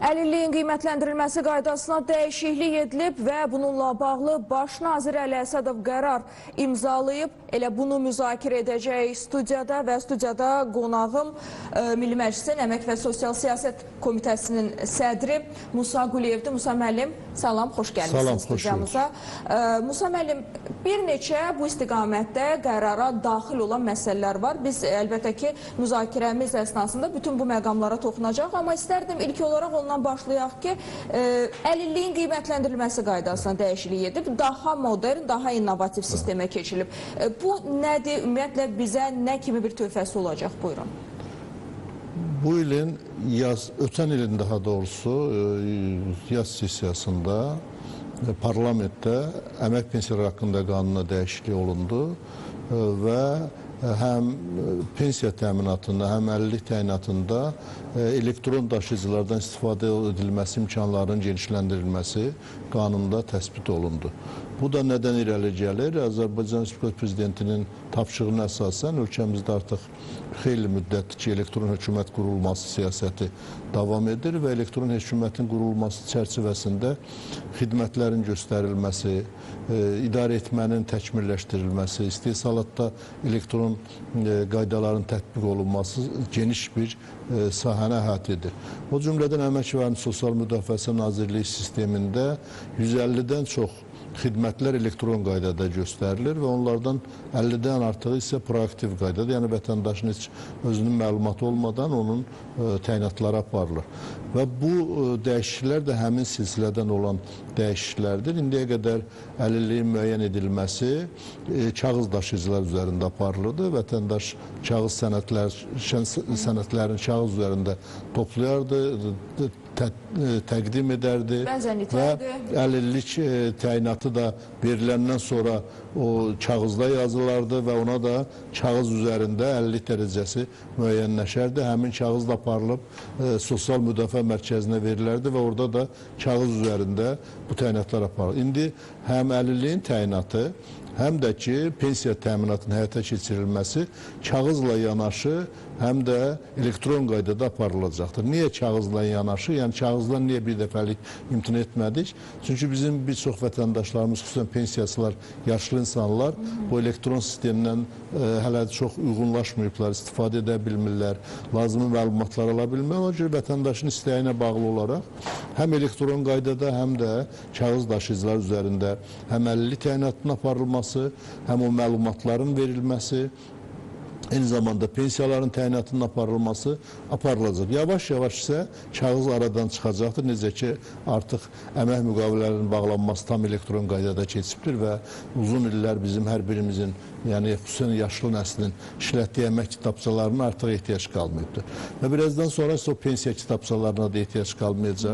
Əlilliyin qiymətləndirilməsi qaydasına dəyişiklik edilib və bununla bağlı Baş nazir Əli Əsədov qərar imzalayıb. Elə bunu müzakirə edəcəyik studiyada və studiyada qonağım Milli Məclisin Əmək və Sosial Siyasət Komitəsinin sədri Musa Quliyevdir. Musa müəllim, salam, xoş gəlmisiniz studiyamıza. Musa müəllim, bir neçə bu istiqamətdə qərara daxil olan məsələlər var. Biz əlbəttə ki, müzakirəmiz əsnasında bütün bu məqamlara toxunacaq, amma istərdim ilk olaraq ondan başlayaq ki, əlilliyin qiymətləndirilməsi qaydasına dəyişiklik edib, daha modern, daha innovativ sistemə keçilib. Bu nədir? Ümumiyyətlə bizə nə kimi bir töhfəsi olacaq? Buyurun. Bu ilin, ötən ilin daha doğrusu yaz sessiyasında parlamentdə əmək pensiyaları haqqında qanuna dəyişiklik olundu və həm pensiya təminatında, həm əlillik təyinatında elektron daşıyıcılardan istifadə edilməsi imkanlarının genişləndirilməsi qanunda təsbit olundu. Bu da nədən irəli gəlir? Azərbaycan Respublikası Prezidentinin tapşırığına əsasən ölkəmizdə artıq xeyli müddətdir ki, elektron hökumət qurulması siyasəti davam edir və elektron hökumətin qurulması çərçivəsində xidmətlərin göstərilməsi, idarə etmənin təkmilləşdirilməsi, istehsalatda elektron qaydaların tətbiq olunması geniş bir sahəni əhatə edir. O cümlədən Əmək və Sosial Müdafiəsi Nazirliyi sistemində 150-dən çox xidmətlər elektron qaydada göstərilir və onlardan 50-dən artığı isə proaktiv qaydada, yəni vətəndaşın heç özünün məlumatı olmadan onun təyinatları aparılır. Və bu dəyişikliklər də həmin silsilədən olan dəyişikliklərdir. İndiyə qədər əlilliyin müəyyən edilməsi kağız daşıyıcılar üzərində aparılırdı. Vətəndaş kağız sənədlərini kağız üzərində toplayardı, təqdim edərdi və əlillik təyinatı da veriləndən sonra o kağızda yazılardı və ona da kağız üzərində əlillik dərəcəsi müəyyənləşərdi. Həmin kağız da aparılıb sosial müdafiə mərkəzinə verilərdi və orada da kağız üzərində bu təyinatlar aparılır. İndi həm əlilliyin təyinatı, həm də ki, pensiya təminatının həyata keçirilməsi kağızla yanaşı, həm də elektron qaydada aparılacaqdır. Niyə kağızla yanaşı? Yəni kağızdan niyə bir dəfəlik imtina etmədik? Çünki bizim bir çox vətəndaşlarımız, xüsusən pensiyaçılar, yaşlı insanlar bu elektron sistemdən hələ çox uyğunlaşmayıblar, istifadə edə bilmirlər, lazımi məlumatlar ala bilmirlər. Ona görə vətəndaşın istəyinə bağlı olaraq həm elektron qaydada, həm də kağız daşıyıcılar üzərində həm əlillik təyinatının aparılması, həm o məlumatların verilməsi, eyni zamanda pensiyaların təyinatının aparılması aparılacaq. Yavaş-yavaş isə kağız aradan çıxacaqdır. Necə ki, artıq əmək müqavilələrinin bağlanması tam elektron qaydada keçibdir və uzun illər bizim hər birimizin, yəni xüsusən yaşlı nəslin işlətdiyi əmək kitabçalarına artıq ehtiyac qalmayıbdır. Və birazdan sonra isə o pensiya kitabçalarına da ehtiyac qalmayacaq.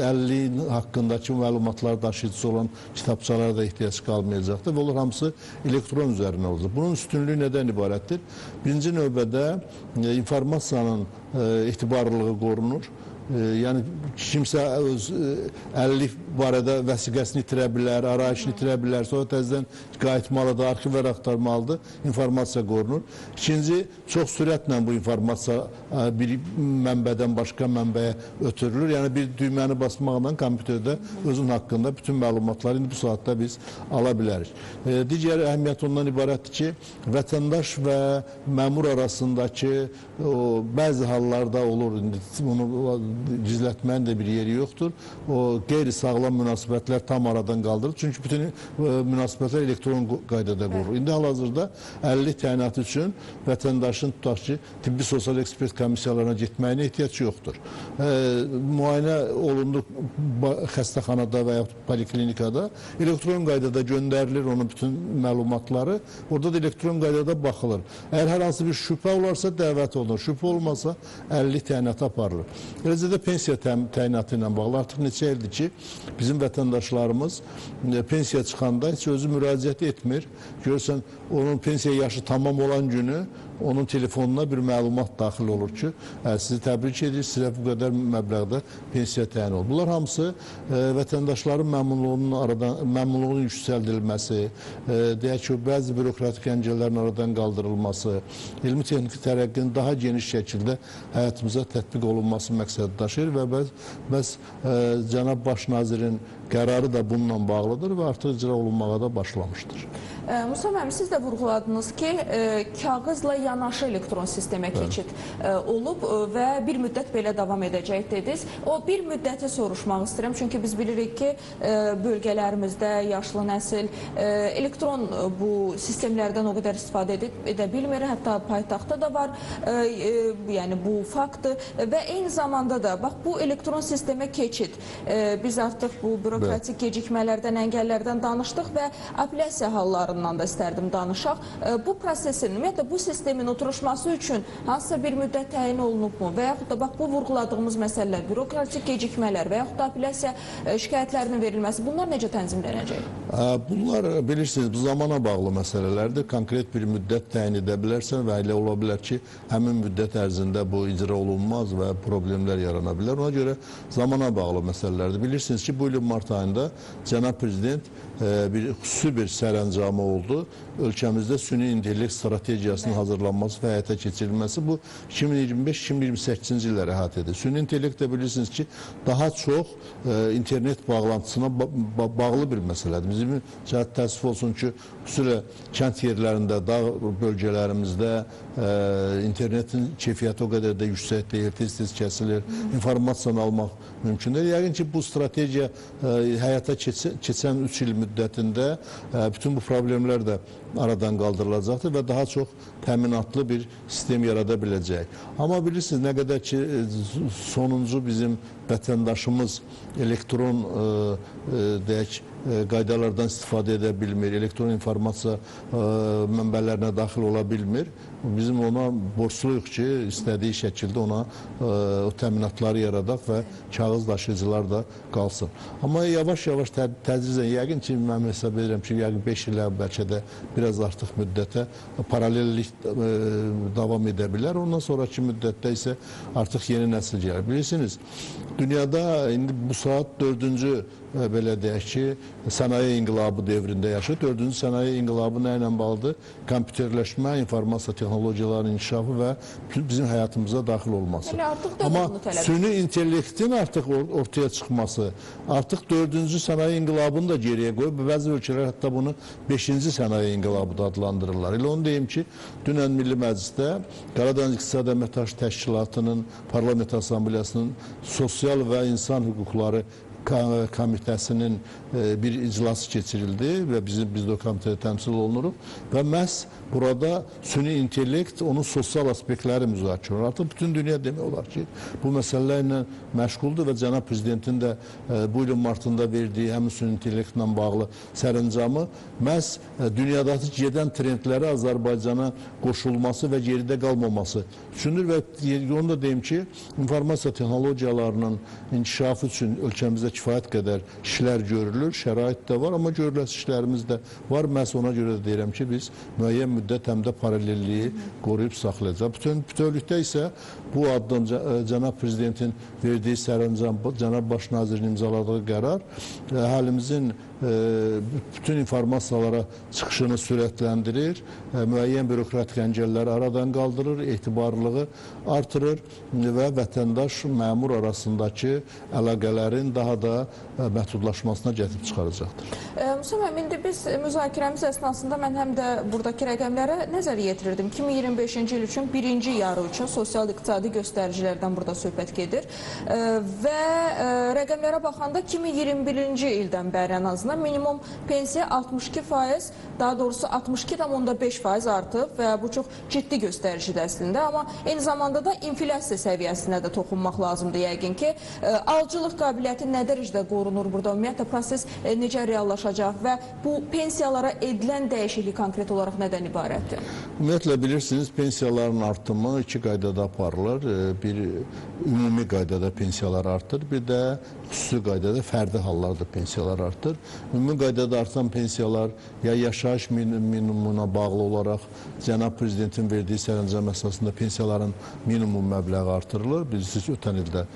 Əlilliyin haqqındakı məlumatlar daşıyıcısı olan kitabçalara da ehtiyac qalmayacaqdır və onlar hamısı elektron üzərinə olacaq. Bunun üstünlüyü nədən ibarətdir? Birinci növbədə informasiyanın etibarlılığı qorunur. Yəni kimsə öz əlillik barədə vəsiqəsini itirə bilər, arayışını itirə bilər, sonra təzədən qayıtmalıdır, arxivlər axtarmalıdır, informasiya qorunur. İkinci, çox sürətlə bu informasiya bir mənbədən başqa mənbəyə ötürülür. Yəni bir düyməni basmaqla kompüterdə özün haqqında bütün məlumatları indi bu saatda biz ala bilərik. Digər əhəmiyyət ondan ibarətdir ki, vətəndaş və məmur arasındakı o, bəzi hallarda olur, indi bunu gizlətməyin də bir yeri yoxdur. O qeyri-sağlam münasibətlər tam aradan qaldırılır. Çünki bütün münasibətlər elektron qaydada qurulur. İndi hal-hazırda əlillik təyinatı üçün vətəndaşın tutaq ki, tibbi sosial ekspert komissiyalarına getməyinə ehtiyac yoxdur. Müayinə olundu xəstəxanada və yaxud poliklinikada, elektron qaydada göndərilir onun bütün məlumatları. Orada da elektron qaydada baxılır. Əgər hər hansı bir şübhə olarsa dəvət olunur. Şübhə olmasa əlillik təyinatı aparılır. Eləcə də pensiya təyinatı ilə bağlı artıq neçə ildir ki, bizim vətəndaşlarımız pensiya çıxanda heç özü müraciət etmir. Görürsən, onun pensiya yaşı tamam olan günü onun telefonuna bir məlumat daxil olur ki, sizi təbrik edir, sizə bu qədər məbləğdə pensiya təyin olur. Bunlar hamısı vətəndaşların məmnunluğunun yüksəldilməsi, deyək ki, bəzi bürokratik əngəllərin aradan qaldırılması, elmi texniki tərəqqinin daha geniş şəkildə həyatımıza tətbiq olunması məqsədi daşıyır və bəs Cənab Baş Nazirin qərarı da bununla bağlıdır və artıq icra olunmağa da başlamışdır. Musa müəllim, siz də vurğuladınız ki, kağızla yanaşı elektron sistemə keçid olub və bir müddət belə davam edəcək dediniz. O bir müddəti soruşmaq istəyirəm, çünki biz bilirik ki, bölgələrimizdə yaşlı nəsil elektron bu sistemlərdən o qədər istifadə edə bilmir, hətta paytaxtda da var, yəni bu faktdır və eyni zamanda da bax bu elektron sistemə keçid, biz artıq bu bürokratik gecikmələrdən, əngəllərdən danışdıq və apellyasiya hallarından da istərdim danışaq. Bu prosesin, ümumiyyətlə bu sistemin oturuşması üçün hansısa bir müddət təyin olunubmu və yaxud da bax bu vurğuladığımız məsələlər, bürokratik gecikmələr və yaxud da apellyasiya şikayətlərinin verilməsi, bunlar necə tənzimlənəcək? Bunlar bilirsiniz, bu zamana bağlı məsələlərdir. Konkret bir müddət təyin edə bilərsən və elə ola bilər ki, həmin müddət ərzində bu icra olunmaz və problemlər yarana bilər. Ona görə zamana bağlı məsələlərdir. Bilirsiniz ki, bu ilin mart ayında Cənab Prezident bir xüsusi bir sərəncamı oldu. Ölkəmizdə süni intellekt strategiyasının hazırlanması və həyata keçirilməsi bu 2025-2028-ci illəri əhatə edir. Süni intellekt də bilirsiniz ki, daha çox internet bağlantısına bağlı bir məsələdir. Bizim təəssüf olsun ki, xüsusilə kənd yerlərində, dağ bölgələrimizdə internetin keyfiyyəti o qədər də yüksək deyil, tez-tez kəsilir, informasiyanı almaq mümkün deyil. Yəqin ki, bu strategiya həyata keçən 3 il müddətində bütün bu problemlər də aradan qaldırılacaqdır və daha çox təminatlı bir sistem yarada biləcək. Amma bilirsiniz, nə qədər ki, sonuncu bizim vətəndaşımız elektron deyək, qaydalardan istifadə edə bilmir, elektron informasiya mənbələrinə daxil ola bilmir. Bizim ona borcluyuq ki, istədiyi şəkildə ona o təminatları yaradaq və kağız daşıyıcılar da qalsın. Amma yavaş-yavaş tədricən, yəqin ki, mən hesab edirəm ki, yəqin 5 ilə bəlkə də biraz artıq müddətə paralellik davam edə bilər. Ondan sonraki müddətdə isə artıq yeni nəsil gəlir. Bilirsiniz, dünyada indi bu saat 4-cü, belə deyək ki, sənaye inqilabı dövründə yaşayır. 4-cü sənaye inqilabı nə ilə bağlıdır? Kompüterləşmə, informasiya texnologiyalarının inkişafı və bizim həyatımıza daxil olması. Amma süni intellektin artıq ortaya çıxması, artıq 4-cü sənaye inqilabını da geriyə qoyub, bəzi ölkələr hətta bunu 5-ci sənaye inqilabı da adlandırırlar. Elə onu deyim ki, dünən Milli Məclisdə Qaradəniz İqtisadi Əməkdaşlıq Təşkilatının Parlament Assambleyasının Sosial və İnsan Hüquqları Komitəsinin bir iclası keçirildi və biz də o komitədə təmsil olunuruq və məhz burada süni intellekt, onun sosial aspektləri müzakirə olunur. Artıq bütün dünya demək olar ki, bu məsələlərlə məşğuldur və Cənab Prezidentin də bu ilin martında verdiyi həmin süni intellektlə bağlı sərəncamı məhz dünyadakı gedən trendlərə Azərbaycana qoşulması və geridə qalmaması üçündür və onu da deyim ki, informasiya texnologiyalarının inkişafı üçün ölkəmizdə kifayət qədər işlər görülür, şərait də var, amma görüləsi işlərimiz də var. Məhz ona görə də deyirəm ki, biz müəyyən müddət həm də paralelliyi qoruyub saxlayacaq. Bütövlükdə isə bu addım Cənab Prezidentin verdiyi sərəncam, Cənab Baş Nazirin imzaladığı qərar əhalimizin bütün informasiyalara çıxışını sürətləndirir, müəyyən bürokratik əngəlləri aradan qaldırır, etibarlılığı artırır və vətəndaş məmur arasındakı əlaqələrin daha da məhdudlaşmasına gətirib çıxaracaqdır. Musa müəllim, indi biz müzakirəmiz əsnasında mən həm də buradakı rəqəmlərə nəzər yetirirdim. 2025-ci il üçün birinci yarı üçün sosial-iqtisadi göstəricilərdən burada söhbət gedir və rəqəmlərə baxanda 2021-ci ildən bəri ən azından minimum pensiya 62%, daha doğrusu 62,5% artıb və bu çox ciddi göstəricidir əslində, amma eyni zamanda da inflyasiya səviyyəsinə də toxunmaq lazımdır yəqin ki. Alıcılıq qabiliyyəti nə dərəcədə qorunur burada? Ümumiyyətlə, proses necə reallaşacaq və bu pensiyalara edilən dəyişiklik konkret olaraq nədən ibarətdir? Ümumiyyətlə, bilirsiniz, pensiyaların artımı iki qaydada aparılır. Bir ümumi qaydada pensiyalar artır, bir də xüsusi qaydada fərdi hallarda pensiyalar artır. Ümumi qaydada artan pensiyalar ya yaşayış minimumuna bağlı olaraq cənab prezidentin verdiyi sərəncam əsasında pensiyaların minimum məbləği artırılır. Bilirsiniz, ötən ildə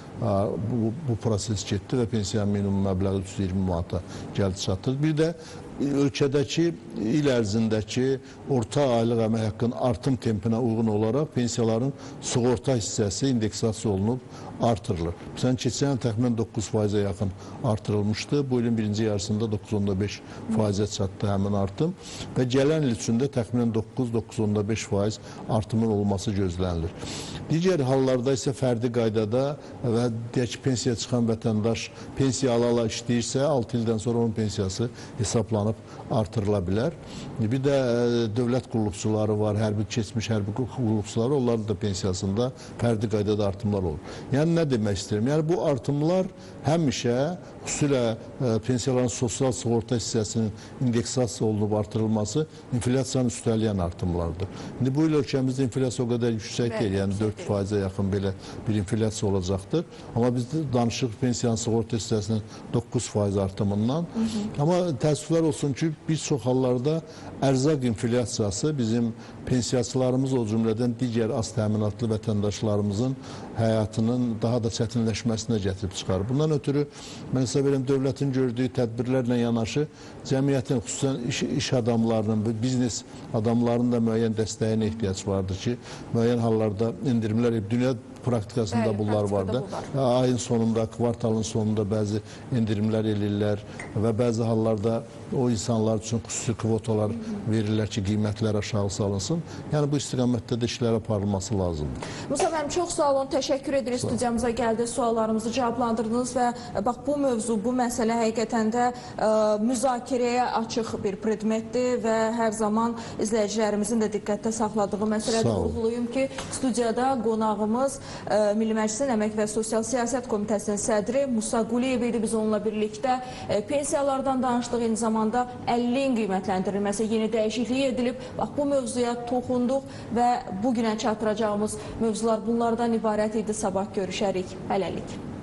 bu proses getdi və pensiyanın minimum məbləği 320 manata gəldi çatdı. Bir də ölkədəki il ərzindəki orta aylıq əmək haqqının artım tempinə uyğun olaraq pensiyaların sığorta hissəsi indeksasiya olunub artırılır. Məsələn, keçən il təxminən 9%-ə yaxın artırılmışdı. Bu ilin birinci yarısında 9,5%-ə çatdı həmin artım və gələn il üçün də təxminən 9-9,5% artımın olması gözlənilir. Digər hallarda isə fərdi qaydada və deyək ki, pensiya çıxan vətəndaş pensiya ala-ala işləyirsə, 6 ildən sonra onun pensiyası hesablanıb artırıla bilər. Bir də dövlət qulluqçuları var, hərbi keçmiş hərbi qulluqçuları, onların da pensiyasında fərdi qaydada artımlar olur. Yəni nə demək istəyirəm? Yəni bu artımlar həmişə xüsusilə pensiyaların sosial sığorta hissəsinin indeksasiya olunub artırılması inflyasiyanı üstələyən artımlardır. İndi bu il ölkəmizdə inflyasiya o qədər yüksək deyil, yəni 4%-ə yaxın belə bir inflyasiya olacaqdır. Amma biz danışırıq pensiyanın sığorta hissəsinin 9% artımından. Amma təəssüflər olsun ki, bir çox hallarda ərzaq inflyasiyası bizim pensiyaçılarımız, o cümlədən digər az təminatlı vətəndaşlarımızın həyatının daha da çətinləşməsinə gətirib çıxarır. Bundan ötürü mən hesab edirəm, dövlətin gördüyü tədbirlərlə yanaşı cəmiyyətin, xüsusən iş adamlarının, biznes adamlarının da müəyyən dəstəyinə ehtiyac vardır ki, müəyyən hallarda endirimlər, dünya praktikasında bəli, bunlar var da. Ayın sonunda, kvartalın sonunda bəzi endirimlər eləyirlər və bəzi hallarda o insanlar üçün xüsusi kvotalar verirlər ki, qiymətlər aşağı salınsın. Yəni bu istiqamətdə də işlər aparılması lazımdır. Musa müəllim, çox sağ olun, təşəkkür edirik. Studiyamıza gəldi, suallarımızı cavablandırdınız və bax bu mövzu, bu məsələ həqiqətən də müzakirəyə açıq bir predmetdir və hər zaman izləyicilərimizin də diqqətdə saxladığı məsələdir. Vurğulayım ki, studiyada qonağımız Milli Məclisin Əmək və Sosial Siyasət Komitəsinin sədri Musa Quliyev idi. Biz onunla birlikdə pensiyalardan danışdıq, eyni zamanda 50-in qiymətləndirilməsi yeni dəyişikliyi edilib. Bax, bu mövzuya toxunduq və bugünə çatdıracağımız mövzular bunlardan ibarət idi. Sabah görüşərik. Hələlik.